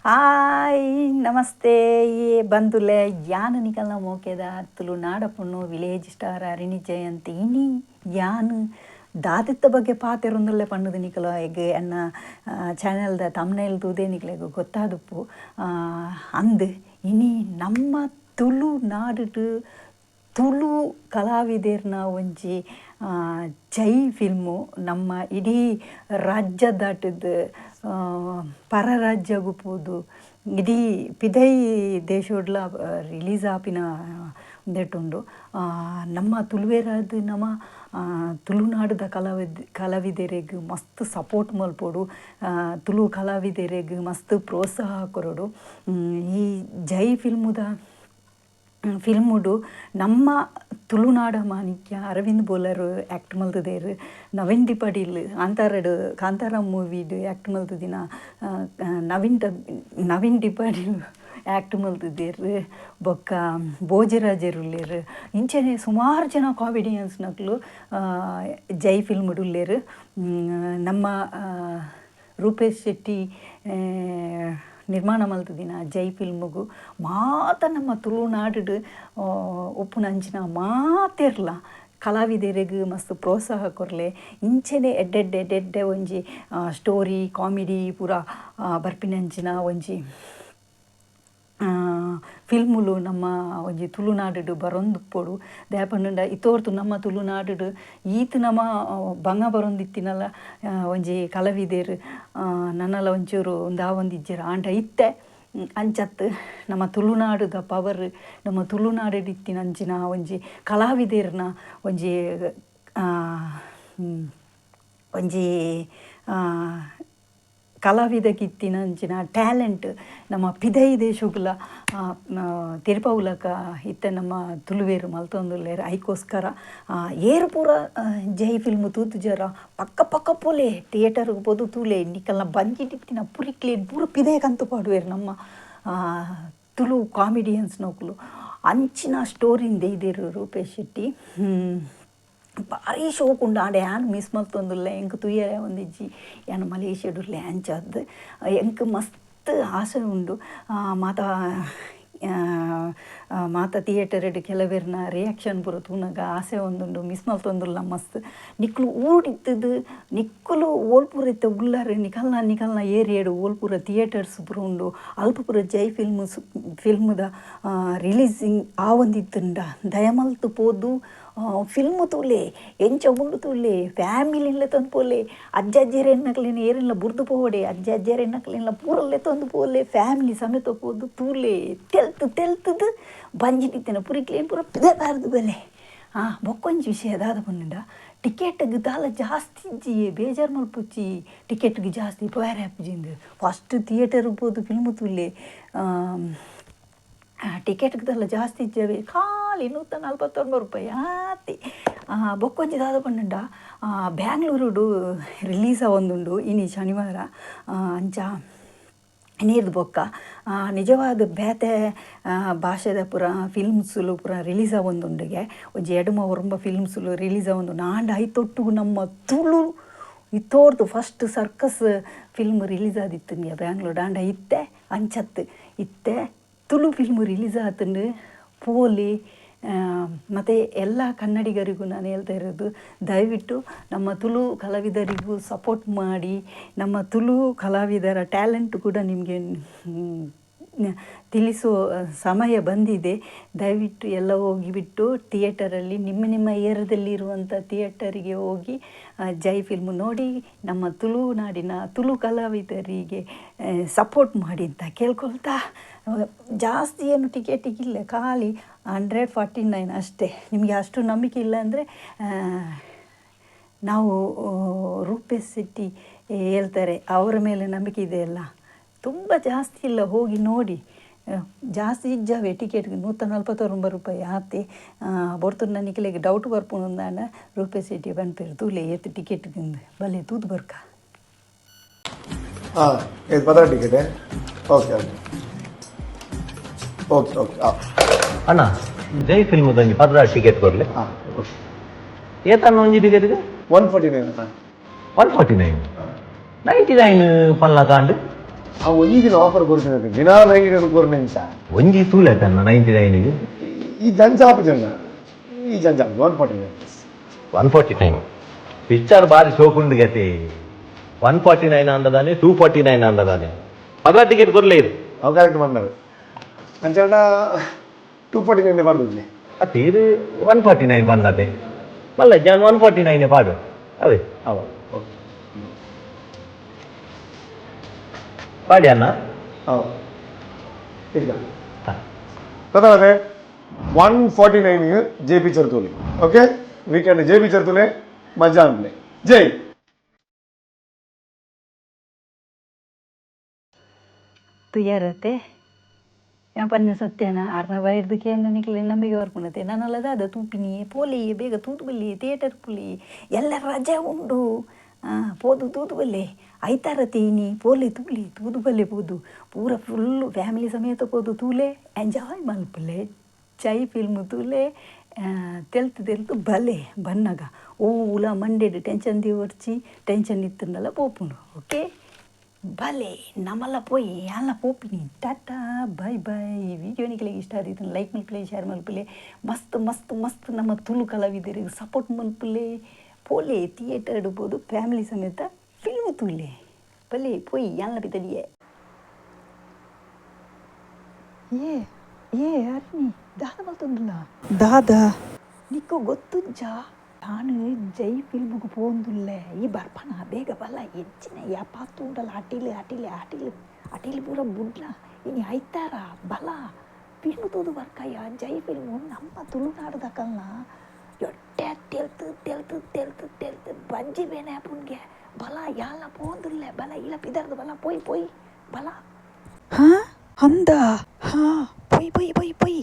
Hi, namaste ಏ ಬಂಧುಲೆ. ಯಾನ್ ನಿಕಲ್ನ ಮೋಕೆದ ತುಳುನಾಡ ಪೊಣ್ಣು, ವಿಲೇಜ್ ಸ್ಟಾರ್ ಹರಿಣಿ ಜಯಂತಿ. ಇನಿ ಯಾನ್ ದಾದಿತ್ತ ಬಗ್ಗೆ ಪಾತೆರೊಂದುಲ್ಲೆ ಪಂಡುದು ನಿಕಲ ಎಗ್ ಎನ್ನ ಚಾನೆಲ್ದ ತಮ್ನೇಲ್ ತೂದೇ ನಿಕ್ಲೆಗ್ ಗೊತ್ತಾದುಪ್ಪು. ಅಂದ್, ಇನಿ ನಮ್ಮ ತುಳುನಾಡುಡು ತುಳು ಕಲಾವಿದೆರ್ನ ಒಂಜಿ ಜೈ ಫಿಲ್ಮು ನಮ್ಮ ಇಡೀ ರಾಜ್ಯ ದಾಟಿದ್ ಪರ ರಾಜ್ಯಗು ಪೋದು ಇಡೀ ಪಿದೈ ದೇಶೊಡ್ಲ ರಿಲೀಸ್ ಆಪಿನ ಉಂದೆಟುಂಡು. ನಮ್ಮ ತುಳುವೆರಾದ್ ನಮ ತುಳುನಾಡುದ ಕಲಾವಿದೆರೆಗ್ ಮಸ್ತ್ ಸಪೋರ್ಟ್ ಮಲ್ಪೊಡು, ತುಳು ಕಲಾವಿದೆರೆಗ್ ಮಸ್ತ್ ಪ್ರೋತ್ಸಾಹ ಕೊರೊಡು. ಈ ಜೈ ಫಿಲ್ಮುಡು ನಮ್ಮ ತುಳುನಾಡ ಮಾಣಿಕ್ಯ ಅರವಿಂದ್ ಬೋಲರ್ ಆ್ಯಕ್ಟ್ ಮಲ್ತುದೆರ್. ನವೀನ್ ಡಿ ಪಡೀಲ್ ಕಾಂತಾರಡ್, ಕಾಂತಾರ ಮೂವಿಡ್ ಆ್ಯಕ್ಟ್ ಮಲ್ತುದಿನ ನವೀನ್ ನವೀನ್ ಡಿ ಪಡೀಲ್ ಆ್ಯಕ್ಟ್ ಮಲ್ತುದೆರ್. ಬೊಕ್ಕ ಭೋಜರಾಜೆರ್ ಉಲ್ಲೆರ್. ಇಂಚನೆ ಸುಮಾರು ಜನ ಕಾಮಿಡಿಯನ್ಸ್ನಕುಲು ಜೈ ಫಿಲ್ಮ್ಡ್ ಉಲ್ಲೆರ್. ನಮ್ಮ ರೂಪೇಶ್ ಶೆಟ್ಟಿ ನಿರ್ಮಾಣ ಮಲ್ತುದಿನ ಜೈ ಫಿಲ್ಮುಗು ಮಾತ ನಮ್ಮ ತುಳುನಾಡುಡು ಉಪ್ಪುನಂಚಿನ ಮಾತೆರ್ಲ ಕಲಾವಿದೆರೆಗ್ ಮಸ್ತ್ ಪ್ರೋತ್ಸಾಹ ಕೊರ್ಲೆ. ಇಂಚನೆ ಎಡ್ಡೆಡ್ಡೆ ಎಡ್ಡೆಡ್ಡೆ ಒಂಜಿ ಸ್ಟೋರಿ, ಕಾಮಿಡಿ ಪೂರ ಬರ್ಪಿನಂಚಿನ ಒಂಜಿ ಫಿಲ್ಮುಲು ನಮ್ಮ ಒಂಜಿ ತುಳುನಾಡುಡು ಬರೊಂದುಪ್ಪೊಡು. ದಾಯೆ ಪಂಡುಂಡ ಇತೋರ್ತು ನಮ್ಮ ತುಳುನಾಡುಡು ಈತ್ ನಮ ಬಂಗ ಬರೊಂದಿತ್ತಿನಲ ಒಂಜಿ ಕಲಾವಿದೆರ್ ನನಲ ಒಂಚೂರು ಉಂದಾವೊಂದಿಜ್ಜೆರ್. ಆಂಡ ಇತ್ತೆ ಅಂಚತ್ ನಮ್ಮ ತುಳುನಾಡುದ ಪವರ್, ನಮ್ಮ ತುಳುನಾಡುಡು ಇತ್ತಿನಂಚಿನ ಒಂಜಿ ಕಲಾವಿದೆರ್ನ ಒಂಜಿ ಒಂಜಿ ಕಲಾವಿದಗಿತ್ತಿನಂಚಿನ ಟ್ಯಾಲೆಂಟ್ ನಮ್ಮ ಪಿದೈ ದೇಶಗುಲ ತೆರಿಪಾವುಲಕ ಇತ್ತೆ ನಮ್ಮ ತುಳುವೆರ್ ಮಲ್ತೊಂದುಲ್ಲೆರ್. ಐಕೋಸ್ಕರ ಏರ್ ಪೂರ ಜೈ ಫಿಲ್ಮ್ ತೂತುಜರ ಪಕ್ಕ ಪಕ್ಕ ಪೋಲೆ, ಥಿಯೇಟರ್ಗೆ ಪೋದು ತೂಲೆ. ನಿಕಲ್ನ ಬಂಜಿಡಿತ್ತಿನ ಪುರಿಕ್ಲೇನ್ ಪೂರ ಪಿದೈ ಕಂತು ಪಾಡುವೆರ್ ನಮ್ಮ ತುಳು ಕಾಮಿಡಿಯನ್ಸ್ನಕುಲು. ಅಂಚಿನ ಸ್ಟೋರಿನ್ ದೆಯ್ದೆರ್ ರೂಪೇಶ್ ಶೆಟ್ಟಿ. ಭಾರಿ ಶೋಕುಂಡು. ಆಂಡ ಯಾನ್ ಮಿಸ್ ಮಲ್ತೊಂದುಲ್ಲೆ, ಎಂಕ್ ತೂಯರೆ ಒಂದಿಜ್ಜಿ, ಯಾನ್ ಮಲೇಷ್ಯಾಡುಲ್ಲೆ. ಅಂಚಾದ್ ಎಂಕ್ ಮಸ್ತ್ ಆಸೆ ಉಂಡು. ಮಾತ ಮಾತ ಥಿಯೇಟರ್ಡ್ ಕೆಲವೆರ್ನ ರಿಯಾಕ್ಷನ್ ಪೂರ ತೂನಗ ಆಸೆ ಒಂದುಂಡು. ಮಿಸ್ ಮಲ್ತೊಂದುಲ್ಲ ಮಸ್ತ್. ನಿಕ್ಲು ಊರುಡಿತ್ತದು ನಿಕ್ಕುಲು ಓಲ್ಪೂರ ಇತ್ತೆ ಉಲ್ಲರ್, ನಿಕಲ್ನ ನಿಕಲ್ನ ಏರಿಯಾಡ್ ಓಲ್ಪೂರ ಥಿಯೇಟರ್ಸ್ ಪೂರ ಉಂಡು, ಅಲ್ಪ ಪೂರ ಜೈ ಫಿಲ್ಮ್ದ ರಿಲೀಸಿಂಗ್ ಆವೊಂದಿತ್ತುಂಡ ದಯಮಲ್ತ್ ಪೋದು ಫಿಲ್ಮ್ ತೂಲೆ, ಎಂಚ ಉಂಡು ತೂಲೆ, ಫ್ಯಾಮಿಲಿನ್ಲ ತಂದು ಪೋಲೆ, ಅಜ್ಜ ಅಜ್ಜೆರೆನ್ನಕ್ಲೆನ ಏರೆನ್ಲ ಬುರ್ದು ಪೋವಡೆ, ಅಜ್ಜ ಅಜ್ಜೆರೆನ್ನಕ್ಲೆನ್ಲ ಪೂರಲ್ಲೆ ತಂದು ಪೋಲೆ, ಫ್ಯಾಮಿಲಿ ಸಮೇತ ಪೋದು ತೂಲೆ. ತೆಲ್ತು ತೆಲ್ತುದು ಬಂಜಿಡಿತ್ತಿನ ಪುರಿಕ್ಲೇನ್ ಪೂರ ಪಿದೆ ಪಾರ್ದು ಬಲೆ. ಬೊಕ್ಕೊಂಜಿ ವಿಷಯ ದಾದ ಪಂಡ, ಟಿಕೆಟ್ಗ್ ದಾಲ ಜಾಸ್ತಿ ಇಜ್ಜಿ, ಬೇಜಾರು ಮಲ್ಪೊಚ್ಚಿ ಟಿಕೆಟ್ಗೆ ಜಾಸ್ತಿ ಪೋಯರೆ ಆಪುಜಿಂದು. ಫಸ್ಟ್ ಥಿಯೇಟರ್ ಪೋದು ಫಿಲ್ಮ್ ತೂಲೆ. ಟಿಕೆಟ್ಗೆ ದಾಲ ಜಾಸ್ತಿ ಇಜ್ಜವೆ, ಖಾಲಿ 149 ರೂಪಾಯಿ ಆತಿ. ಬೊಕ್ಕೊಂಜಿ ದಾದ ಪಂಡ, ಬ್ಯಾಂಗ್ಳೂರುಡು ರಿಲೀಸ್ ಆವೊಂದುಂಡು ಇನಿ ಶನಿವಾರ. ಅಂಚ ನೀರ್ದು ಬೊಕ್ಕ ನಿಜವಾದ ಬೇತೆ ಭಾಷೆದ ಪೂರ ಫಿಲ್ಮ್ಸುಲು ಪೂರ ರಿಲೀಸ್ ಆವೊಂದುಂಡುಗೆ. ಒಂಜಿ ಎಡಮ ಒರಂಬ ಫಿಲ್ಮ್ಸುಲು ರಿಲೀಸ್ ಆವೊಂದುಂಡು. ಆಂಡ ಐತೊಟ್ಟುಗು ನಮ್ಮ Tulu ಇತ್ತೋರ್ದು first circus film release ಆದಿತ್ತುಂಗೆ Bangalore. ಆಂಡ ಇತ್ತೆ ಅಂಚತ್ತು ಇತ್ತೆ ತುಳು ಫಿಲ್ಮ್ ರಿಲೀಸ್ ಆತುಂಡು ಪೋಲಿ. ಮತ್ತು ಎಲ್ಲ ಕನ್ನಡಿಗರಿಗೂ ನಾನು ಹೇಳ್ತಾ ಇರೋದು, ದಯವಿಟ್ಟು ನಮ್ಮ ತುಳು ಕಲಾವಿದರಿಗೂ ಸಪೋರ್ಟ್ ಮಾಡಿ. ನಮ್ಮ ತುಳು ಕಲಾವಿದರ ಟ್ಯಾಲೆಂಟ್ ಕೂಡ ನಿಮಗೆ ತಿಳಿಸುವ ಸಮಯ ಬಂದಿದೆ. ದಯವಿಟ್ಟು ಎಲ್ಲ ಹೋಗಿಬಿಟ್ಟು ಥಿಯೇಟರಲ್ಲಿ ನಿಮ್ಮ ನಿಮ್ಮ ಏರಿಯಾದಲ್ಲಿ ಇರುವಂಥ ಥಿಯೇಟರಿಗೆ ಹೋಗಿ ಜೈ ಫಿಲ್ಮ್ ನೋಡಿ, ನಮ್ಮ ತುಳುನಾಡಿನ ತುಳು ಕಲಾವಿದರಿಗೆ ಸಪೋರ್ಟ್ ಮಾಡಿ ಅಂತ ಕೇಳ್ಕೊಳ್ತಾ. ಜಾಸ್ತಿ ಏನು ಟಿಕೆಟಿಗಿಲ್ಲ, ಖಾಲಿ 149 ಅಷ್ಟೇ. ನಿಮಗೆ ಅಷ್ಟು ನಂಬಿಕೆ ಇಲ್ಲ ಅಂದರೆ ನಾವು ರೂಪೇಶ್ ಶೆಟ್ಟಿ ಹೇಳ್ತಾರೆ, ಅವರ ಮೇಲೆ ನಂಬಿಕೆ ಇದೆಯಲ್ಲ. ತುಂಬ ಜಾಸ್ತಿ ಇಲ್ಲ, ಹೋಗಿ ನೋಡಿ. ಜಾಸ್ತಿ ಇಜ್ಜಾವೆ ಟಿಕೆಟ್ಗೆ 149 ರೂಪಾಯಿ ಆತೆ. ಬೊರ್ತು ನನಗೆ ಡೌಟ್ ಬರ್ಪುಂಡು. ರೂಪೇಶ್ ಶೆಟ್ಟಿ ಪನ್ಪೆರ್ ತೂಲೆ ಏತ್ ಟಿಕೆಟ್ ಬಲೆ ತೂದು ಬರ್ಕ. ಹಾಂ, ಇದು ಪದ ticket. Okay okay okay okay. ಹಾಂ. ಅಣ್ಣ, ಜೈ ಫಿಲ್ಮ್ ಒಂಜಿ 12 ಟಿಕೆಟ್ ಕೊರ್ಲೆ. ಹಾಂ, ಓಕೆ. ಏತನ್ನ ಒಂಜಿ ಟಿಕೆಟ್ಗೆ? 149 ಅಣ್ಣ. 149, 99 ಪಲ್ಲ ಕಾಂಡ್. ಆ ಒಂಜಿ ದಿನ ಆಫರ್ ಕೊರ್ಪಿನ ದಿನ 99 ಕೊರ್ನೆ ಇಂಚ. ಒಂಜಿ ತೂಲೆ ತನ್ನ 99. ಈ ಜಂಜಾಪ ಜನ ಈ ಜಂಜಾಪ 149. 149 ಪಿಕ್ಚರ್ ಬಾರಿ ಶೋಕುಂಡು ಗತಿ. 149 ಅಂದದಾನೆ, 249 ಅಂದದಾನೆ, ಪದ ಟಿಕೆಟ್ ಕೊರ್ಲೇ ಇದು. ಅವು ಕರೆಕ್ಟ್ ಬಂದರು ಅಂಚ 249 ಬರ್ದುದ್ಲೆ. ಅತ್ತೆ, ಇದು 149 ಬಂದತೆ ಮಲ್ಲ ಜಾನ್, 149 ಪಾಡು ಅದೇ. ಅವ ಓಕೆ. ಪಾಡಿ ಅಣ್ಣ. ಅವ ಈಗ ಗೊತ್ತಾಗತ್ತೆ, 149 ಜೆ ಪಿಕ್ಚರ್ ತೂಲಿ. ಓಕೆ, ವೀಕೆಂಡ್ ಜೆ ಪಿಕ್ಚರ್ ತೂಲೆ, ಮಜಾ ಅನ್ಲೆ. ಜೈ. ತುಯ್ಯಾರತ್ತೆ, ಪನ್ನ ಸತ್ಯನ ಆರ್ನ ಬೈರ್ದು ಕೇಂದ್ರ ನಿಕ್ಲೆ ನಂಬಿಕೆ ಬರ್ಪುಂಡತೆ. ನನ್ನಲ್ಲದ ಅದ ತೂಪಿನಿಯೇ ಪೋಲಿಯೇ, ಬೇಗ ತೂತು ಬಲ್ಲಿ, ಥಿಯೇಟರ್ ಪುಲಿ. ಎಲ್ಲ ರಜೆ ಉಂಡು, ಪೋದು ತೂತು ಬಲ್ಲೆ. ಐತಾರ ತೀನಿ ಪೋಲೆ, ತೂಲೆ, ತೂದು ಬಲ್ಲೆ. ಪೋದು ಪೂರ ಫುಲ್ಲು ಫ್ಯಾಮಿಲಿ ಸಮೇತ ಪೋದು ತೂಲೆ, ಎಂಜಾಯ್ ಮಲ್ಪಲೆ. ಜೈ ಫಿಲ್ಮ್ ತೂಲೆ, ತೆಲ್ತು ತೆಲ್ತು ಬಲೆ. ಬನ್ನಗ ಓ ಉಲ ಮಂಡೆಡ್ ಟೆನ್ಷನ್ ದಿವರ್ಚಿ, ಟೆನ್ಷನ್ ಇತ್ತಂದಲ್ಲ ಪೋಪುಂಡು. ಓಕೆ, ಭಲೆ, ನಮ್ಮಲ್ಲ ಪೋಯಿ ಯಾಲ ಪೋಪಿನಿ. ಟಾಟಾ, ಬಾಯ್ ಬಾಯ್. ಈ ವಿಡಿಯೋ ನಿಕ್ಲೆಗ್ ಇಷ್ಟ ಆದಿತ್ತು ಲೈಕ್ ಮಲ್ಪುಲೆ, ಶೇರ್ ಮಲ್ಪುಲೆ. ಮಸ್ತ್ ಮಸ್ತ್ ಮಸ್ತ್ ನಮ್ಮ ತುಳು ಕಲಾವಿದರಿಗೆ ಸಪೋರ್ಟ್ ಮಲ್ಪುಲೆ. ಪೋಲೆ, ಥಿಯೇಟರ್ ಇಡ್ಬೋದು, ಫ್ಯಾಮಿಲಿ ಸಮೇತ ಫಿಲ್ಮ್ ತೂಲೆ. ಬಲೆ, ಪೋಯಿ ಯಾಲ ಪಿತಡಿಯೇ. ಏ ಏ ಅರ್ನಿ, ದಾದ ಮಲ್ತೊಂದುಲ್ಲ? ದಾದ ನಿಕ್ಕು ಗೊತ್ತುಜ್ಜಾ? ನಾನು ಜೈ ಫಿಲ್ಮ್ಗೆ ಪೋಂದುಲ್ಲೆ. ಈ ಬರ್ಪನ, ಬೇಗ ಬಲ್ಲ. ಹೆಚ್ಚಿನ ಯಾಪ ತೂಂಡಲ ಅಟಿಲ್ ಅಟಿಲ್ ಅಟಿಲ್ ಅಟಿಲ್ ಪೂರ ಬುಡ್ಲ. ಇನಿ ಐತಾರ, ಬಲ, ಫಿಲ್ಮ್ ತೂದು ಬರ್ಕಯ್ಯ. ಜೈ ಫಿಲ್ಮು, ನಮ್ಮ ತುಳುನಾಡುದಕಲ್ನ ಎಟ್ಟೆ ತೆಲ್ತು ತೆಲ್ತು ತೆಲ್ತು ತೆಲ್ತು ಬಂಜಿ ಬೇನೆ ಪುನ್ಗೆ. ಬಲ, ಯಾಲ ಪೋಂದುಲ್ಲೆ, ಬಲ. ಇಲ್ಲ ಪಿದರ್ದು ಬಲ, ಪೋಯ್ ಪೋಯ್ ಬಲ. ಹಾ, ಅಂದ ಹಾ, ಪೊಯ್ ಪೊಯ್ ಪೊಯ್ ಪೊಯ್.